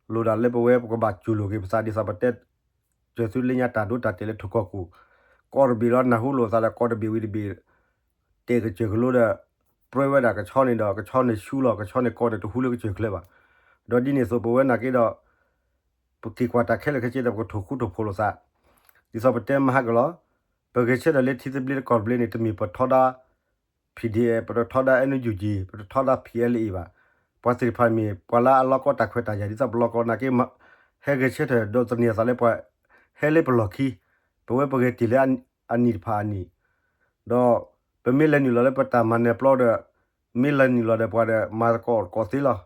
ၣ်, လိၣ်ဒၣ်လၢပဝဲပကဘၣ်စူၢ်လိာ်က့ၤပသးဒ်သိးပတဲ စၢၤသုလၢညါတၢ်ဒိတၢ်တဲာ်လၢထူၣ်ကီၢ်ကိၣ်, ကီၢ်တဘ့ၣ်လီၤနၢ်ဟူလိာ်သးဒီးကီၢ်တဘ့ၣ်ဝံၤတဘ့ၣ် တဲာ်ကစၢၢ်ကလိဒီး ပြၢဝဲဒၣ်ကဆီန့ၣ်ဒီး ကဆီန့ၣ်ဆူလီၤ ကဆီန့ၣ်ကီၢ်န့ၣ်တဟူလၢကစၢၢ်ချၢဘၣ်. ဒီးဒ်န့ၣ်အသိးပဝဲနာ်က့ဒီး ပက့ၤကွၢ်တၢ်ခဲလၢာ်ခဲဆ့ဒီး ပကထိၣ်ဃူထိၣ်ဖိးလိာ်သး, ဒ်သိးပတဲမဟါကလီၤ, ပဂဲၤဆၢထၢၣ်လၢထံသဘျ့ကီၢ်သဘျ့န့ၣ် တမ့ၢ်ပထီဒါ PDF, ပတထီဒါ NUG, ပတထီဒါ PLA ဘၣ်. ပှၤသ့ၣ်တဖၣ်မ့ၢ်ပှၤလၢအလီၢ်ကီတၢ်ခွဲးတၢ်ယာ် ဒ်သိးပလီၢ်ကီနာ်က့ ဟဲဂဲၤဆၢထၢၣ်ဒီးသန့ၤအသးလၢပှၤဟဲလၢပလီၢ်ခံ, ပဝဲပဂဲၤတ့ၢ်လၢအနံၣ်တဖၣ်အနံၣ်, ဒီးပမ့ၢ်လဲၤနုာ်လီၤလၢပတၢ်မၤနၢၤပျီဒီး မ့ၢ်လဲၤနုာ်လီၤဒီးပှၤဒီး မၤသကိးသကိးသ့လီၤ.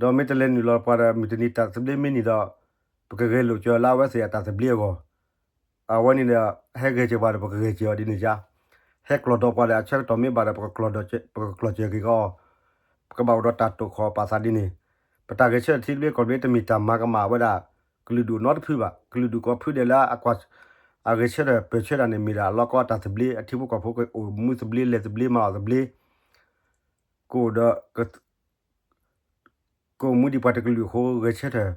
ဒီးမ့ၢ်တလဲၤနုာ်လီၤပှၤဒီး မုၢ်တနံၤတၢ်သဘျ့မ့ၢ်နံၤဒီး ပကဂဲၤလိာ်စၢၤလၢအဝဲသ့ၣ်အတၢ်သဘျ့အဂီၢ်, အဝဲန့ၣ်ဒီး ဟဲဂဲၤစၢၤပှၤဒီး ပကဂဲၤစၢၤအီၤဒ်န့ၣ်ယါ, ဟဲကျီၢ်ဒီးပှၤဒီး အဆၢကတီၢ်မ့ၢ်ဘၣ်ဒီး ပကကျီၢ်စၢၤက့ၤကီး, ပကဘၣ်အိၣ်ဒီးတၢ်တိာ်ခီၣ်ပာ်သးဒ်န့ၣ်, ပတၢ်ဂဲၤဆၢထၢၣ်ထံသဘျ့ကီၢ်သဘျ့ တမ့ၢ်တၢ်မၤကမၣ်ဝဲဒၣ် ကလုာ်ဒူၣ်နီတဖုဘၣ်. ကလုာ်ဒူၣ်ကိးဖုဒဲးလၢအကွၢ် အဂဲၤဆၢထၢၣ်ပၢၢ်ဆၢတၢ်န့ၣ် မ့ၢ်ဒၣ်အလီၢ်ကီတၢ်သဘျ့ အထံဖိကီၢ်ဖိကအိၣ်မူသဘျ့ လဲၤသဘျ့ မၤအီၣ်သဘျ့ က ကအိၣ်ဒီး ကအိၣ်မူဒံးပှၤတကလုာ်အဃိ ဂဲၤဆၢထၢၣ်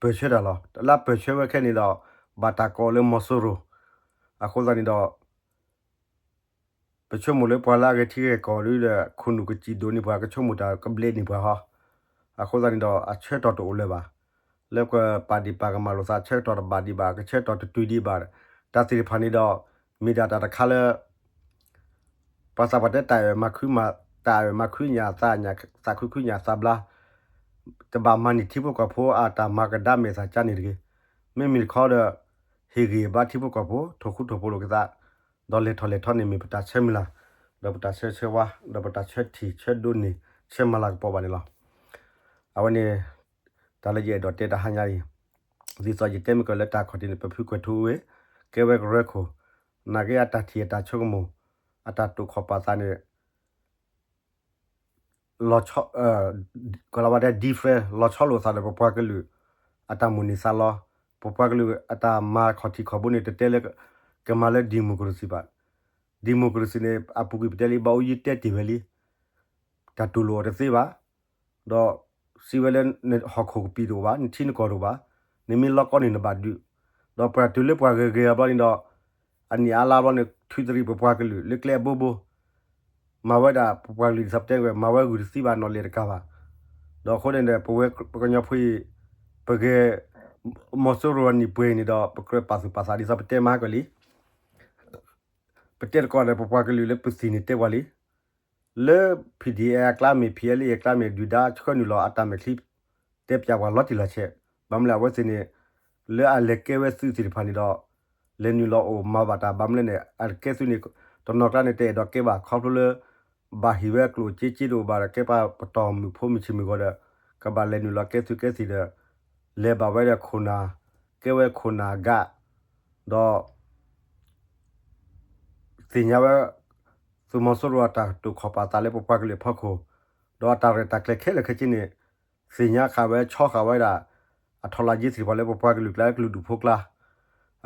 ပၢၢ်ဆၢတၢ်လီၤ. လၢပၢၢ်ဆၢဝဲခဲန့ၣ်ဒီး ဘၣ်တၢ်ကိးလၢမီၤစိရိၤ, အဃိသတးန့ၣ်ဒီး ပဆိကမိၣ်လၢပှၤလၢအဂဲၤထံဂဲၤကီၢ်ဒ်ဒီး ခိၣ်နူာ်ကစံၣ်ဒိၣ်န့ၢ်ပှၤ ကဆိကမိၣ်တၢ်ကဘျဲးန့ၢ်ပှၤဟီ, အဃိသတးန့ၣ်ဒီး အဆၢကတီၢ်တအိၣ်လၢၤဘၣ်. လၢပှၤပာ်ဒံးပာ်ကမၣ်လိာ်သး ဆၢကတီၢ်တဘၣ်ဒံးဘၣ် ကဆၢကတီၢ်တတုၤဒံးဘၣ်, တၢ်သ့ၣ်တဖၣ်န့ၣ်ဒီး မ့ၢ်ဒၣ်တၢ်တခါလၢ ပှၤသးပှၢ်တဲတၢ်အၢၣ်မၤခုမၤ တၢ်အၢၣ်မၤခုညၣ်သးညၣ် သးခုခုညၣ်သးဘျါ, တဘၣ်မၤန့ၢ်ထံဖိကီၢ်ဖိအတၢ်မၤကဒါမဲာ်သးကါန့ၣ်တဂ့ၤ. မ့မ့ၢ်တခီဒီး ဟ့ၣ်ဂံၢ်ဘါထံဖိကီၢ်ဖိ ထိၣ်ဃူထိၣ်ဖိးလိာ်က့ၤသး, ဒီးလဲၤထီၣ်လဲၤထီန့ၣ်မ့ၢ်ပတၢ်ဆၢမုၢ်လၢ်, ဒီးပတၢ်ဆၢဆၢဝါ, ဒီးပတၢ်ဆၢထံၣ်ဆၢဒိးန့ၢ် ဆၢမၤလၤကပီၤဘၣ်န့ၣ်လီၤ. အဝဲန့ၣ် တၢ်လၢယအဲၣ်ဒိးတဲတဟါညါအံၤ, ဒ်သိးယတဲမ့ၢ်ကီးလၢတၢ်ခီၣ်ထံးန့ၣ် ပဖုကွဲးထူဝ့ၢ် ကဲဝဲကရၢခိၣ်, နာ်က့အတၢ်ထံၣ်အတၢ်ဆိကမိၣ်, အတၢ်တိာ်ခီၣ်ပာ်သးန့ၣ် လီၤဆီ ကလီၤဝါတဲ different လီၤဆီလိာ်သးဒီးပပှၤကလုာ် အတၢ်မိၣ်န့ၢ်သးလီ, ပပှၤကလုာ်အတၢ်မၤခီၣ်ထံးခီၣ်ဘိန့ၣ် တတဲလၢ ကမၤလၢ democracy ဘၣ်. democracy န့ၣ် အပူၤကွံာ်ပတဲလံ ဘၣ်အိၣ်ယံၤတဲတ့ၢ်ဝဲလံ. တၢ်တူၢ်လိာ်အီၤတသ့ဘၣ်. ဒီးစံးဝဲလၢ နဟီၣ်ခိၣ်ကပံာ်တအိၣ်ဘၣ်, နထံနကီၢ်တအိၣ်ဘၣ်, နမ့ၢ်လီၤကီန့ၣ်နဘၣ်ဒုး, ဒီးပှၤတုၤလၢပှၤဂ့ၤဂ့ၤအဘျီန့ၣ်ဒီး အနံၣ်အါလါဘျီန့ၣ် ထုးတရံးပပှၤကလုာ်လၢကျဲအဘိဘိ, မၤဝဲဒၣ်ပပှၤကလုာ်ဒ်သိးပတဲဝဲ မၤဝဲဂုာ်တသံဘၣ်နီၢ်လဲၢ်တကးဘၣ်. ဒီးအဃိန့ၣ်ဒီး ပဝဲပကညီဖိအံၤ ပဂဲၤ မီၤစိရိၤအနံၣ်ပှဲၤအံၤန့ၣ်ဒီး ပကြၢးပာ်သူၣ်ပာ်သးဒ်သိးပတဲမၤကီးလံ. ပတဲတကီးဒီး ပပှၤကလုာ်လၢပသံၣ်န့ၣ်တဲပှၤလံ. လၢ P D A အကျါမ့ၢ် P L A အကျါမ့ၢ် ဒုၣ်ဒါဆှၢနုာ်လီၤအတၢ်မဲာ်ချံ တဲပၠးပှၤလီၤတံၢ်လီၤဆဲး, ဘၣ်မနုၤလဲၣ်အဝဲသ့ၣ်န့ၣ် လၢအလဲၤကဲဝဲသုးသ့ၣ်တဖၣ်န့ၣ်ဒီး လဲၤနုာ်လီၤအိၣ်မၤဘၣ်တၢ် ဘၣ်မနုၤလဲၣ်န့ၣ် အကဲသုးန့ၣ် တနီၤကျါန့ၣ် တအဲၣ်ဒိးကဲဘၣ် ခီဖျိလၢ ဘၣ်ဟ့ၣ်ဝဲအကျိၣ်စ့စ့တအိၣ်ဘၣ်ဒီး ကဲပှၤပတီၢ်မုၣ်ဖိမုၣ်ဆ့ၣ်မုၣ်ဂီၤဒီး ကဘၣ်လဲၤနုာ်လီၤကဲသုးကဲသံၣ်ဒီး လဲၤဘၣ်ဝဲဒီးခိၣ်နၢ် ကဲဝဲခိၣ်နၢ်အဂၤ ဒီး သ့ၣ်ညါဝဲ သုးမီၤစိရိၤအတၢ်တိာ်ခီၣ်ပာ်သးလၢပပှၤကလုာ်အဖီခိၣ်, ဒီးအတၢ်ရဲၣ်တၢ်ကျဲၤခဲလၢာ်ခဲဆ့န့ၣ် သ့ၣ်ညါဃာ်ဝဲဆီဃာ်ဝဲဒၣ် အထီၣ်လၢက့သ့ၣ်တဖၣ်လၢပပှၤကလုာ်ကျါ ကလုာ်ဒူၣ်ဖိကျါ,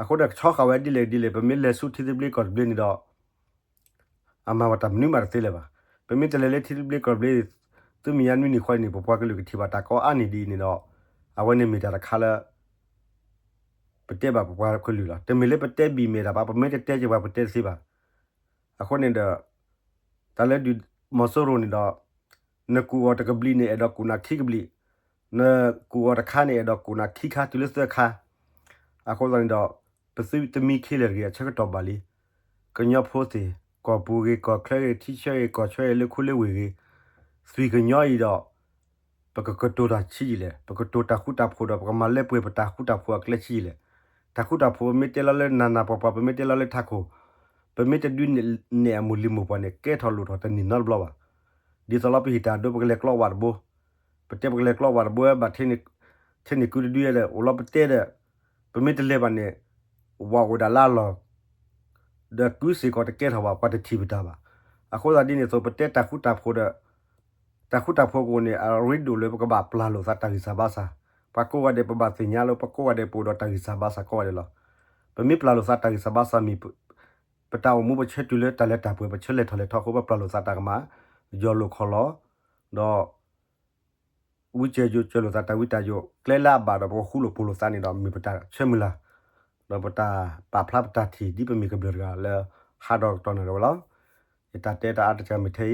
အဃိဒီးဆီဃာ်ဝဲဒ်လဲၣ်ဒ်လဲၣ် ပမ့ၢ်လဲၤဆူထံသဘျ့ကီၢ်သဘျ့န့ၣ်ဒီး အမၤဝဲတၢ်မနုၤမးတသ့လၢၤဘၣ်. ပမ့ၢ်တလဲၤလၢထံသဘျ့ကီၢ်သဘျ့ သုမ့ၢ်ညါနွံနံၣ်ဃီနံၣ်န့ၣ် ပပှၤကလုာ်ကထံၣ်ဘၣ်တၢ်ကအါနံၣ်ဒ်အံၤန့ၣ်ဒီး အဝဲန့ၣ်မ့ၢ်တၢ်တခါလၢ ပတဲဘၣ်ပပှၤကလုာ်လီၤ. တမ့ၢ်လၢပတဲဘံၣ်မဲာ်တၢ်ဘၣ် ပမ့ၢ်တတဲက့ၤပှၤပတဲတသ့ဘၣ်. အဃိန့ၣ်ဒီး တၢ်လၢဒုးမီၤစိရိၤန့ၣ်ဒီး နကူၣ်အီၤတကဘျံးန့ၣ် အဲၣ်ဒိးကူၣ်နၤခံကဘျံး, နကူၣ်အီၤတခါန့ၣ် အဲၣ်ဒိးကူၣ်နၤခံခါတုၤလၢသၢခါ. အဃိသတးန့ၣ်ဒီး ပသုတမံခ့လၢာ်တဂ့ၤ အဆၢကတီၢ်ဘၣ်လံ. ကညီဖိသ့ၣ် ကီၢ်ပူၤဂ့ၤ ကီၢ်ချၢဂ့ၤ ထံဆၢဂ့ၤ ကီၢ်ဆၢဂ့ၤ လၢခူလၢဝ့ၢ်ဂ့ၤ သွံၣ်ကညီအံၤဒီး ပကကတိၤတၢ်ဆံးယံာ်လဲၣ်, ပကတိၤတၢ်ဃူတၢ်ဖိးဒီး ပကမၤလၢပှဲၤပတၢ်ဃူတၢ်ဖိးအကျဲဆံးယံာ်လဲၣ်. တၢ်ဃူတၢ်ဖိး ပမ့ၢ်တဲလီၤလၢနၤနၤပှၤပှၤ ပမ့ၢ်တဲလီၤလၢထးခိၣ်, ပမ့ၢ်တဒုးနဲၣ်အမိၢ်လံၤမိၢ်ပှၢ်န့ၣ် ကဲထီၣ်လိၣ်ထီၣ်တန့ၢ်နီတဘျီဘၣ်. ဒ်သိးလီၤပဟံးတၢ်ဒိ ပကလဲၤကျီဝးတဘိ, ပတဲပကလဲၤကျီဝးတဘိဘၣ် ထဲန့ၣ်ကုတဒုဒီး အိၣ်လီၤပတဲဒီး ပမ့ၢ်တလဲၤဘၣ်န့ၣ် ဝးအိၣ်ဒၣ်လၢအလီၢ် ဒီးကုစ့ၢ်ကီးတကဲထီၣ်ဘၣ် ပှၤတထံၣ်ပတၢ်ဘၣ်. အဃိသတးဒ်န့ၣ်အသိး ပတဲတၢ်ဃူတၢ်ဖိးဒီး တၢ်ဃူတၢ်ဖိးကအိၣ်န့ၣ် အရ့ဒိၣ်လၢပကဘၣ်ပျၢ်လိာ်သးတၢ်ဂံၢ်စၢ်ဘါစၢ်, ပှၤကိးဂၤဒဲး ပဘၣ်သ့ၣ်ညါလၢ ပကိးဂၤဒဲး ပအိၣ်ဒီးတၢ်ဂံၢ်စၢ်ဘါစၢ်ကိးဂၤဒဲးလီၤ. ပမ့ၢ်ပျၢ်လိာ်သးတၢ်ဂံၢ်စၢ်ဘါစၢ်မ့ၢ် ပတၢ်အိၣ်မူပဆၢတုၤလၢတၢ်လၢတၢ်ပှဲၤ ပဆၢလဲၤထီၣ်လဲၤထီအဃိ ပပျၢ်လိာ်သးတၢ်ကမၣ် ယီၢ်လိာ်ခီၣ်လီၤ, ဒီး ဝံစၢၤယိာ်စၢၤလိာ်သးတၢ်ဝံတၢ်ယိာ် ကျဲလၢအဘၣ်ဒီးပကဃူလိာ်ဖိးလိာ်သးန့ၣ်ဒီး မ့ၢ်ပတၢ်ဆၢမုၢ်လၢ်, ဒီးပတၢ်ပာ်ဖျါပတၢ်ထံၣ်ဒ်ပမ့ၢ်ကဘျၢၣ်တဂၤလၢ ဟးဒီးကတီၢ်နၢ်ဒၣ်ဝဲလီၤ. ယတၢ်တဲတၢ်အါတကၢ်မ့ၢ်ထဲ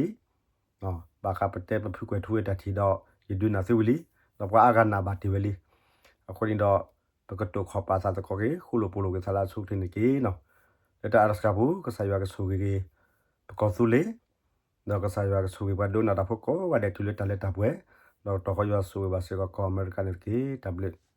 အံၤ, ဘၣ်ဃးပတဲပဖုကွဲးထူဝ့ၣ်တၢ်ထံၣ်ဒီး ယဒုးနၢ်သုဝံၤလံ, ဒီးပှၤအါဂၤနၢ်ဘၣ်တ့ၢ်ဝဲလံ. အဃိန့ၣ်ဒီး ပကတိာ်ခီၣ်ပာ်သးသကိးက့ၤ ဃူလိာ်ဖိးလိာ်က့ၤသးလၢအဆိကတၢၢ်န့ၣ်တက့ၢ်နီၤ. လၢတၢ်အါတစှၤပူၤ ကစၢ်ယွၤကဆိၣ်ဂ့ၤက့ၤ ပကီၢ်သူလ့ၤ ဒီးကစၢ်ယွၤကဆိၣ်ဂ့ၤပှၤဒိကနၣ်တၢ်ဖိကိးဂၤဒဲးတုၤလၢတၢ်လၢတၢ်ပှဲၤ, ဒီးကတီၢ်ဃီယွၤဆိၣ်ဂ့ၤဘၣ်စ့ၢ်ကီးကီၢ်အမဲရကၤန့ၣ်တက့ၢ်. တၢ်ဘျုး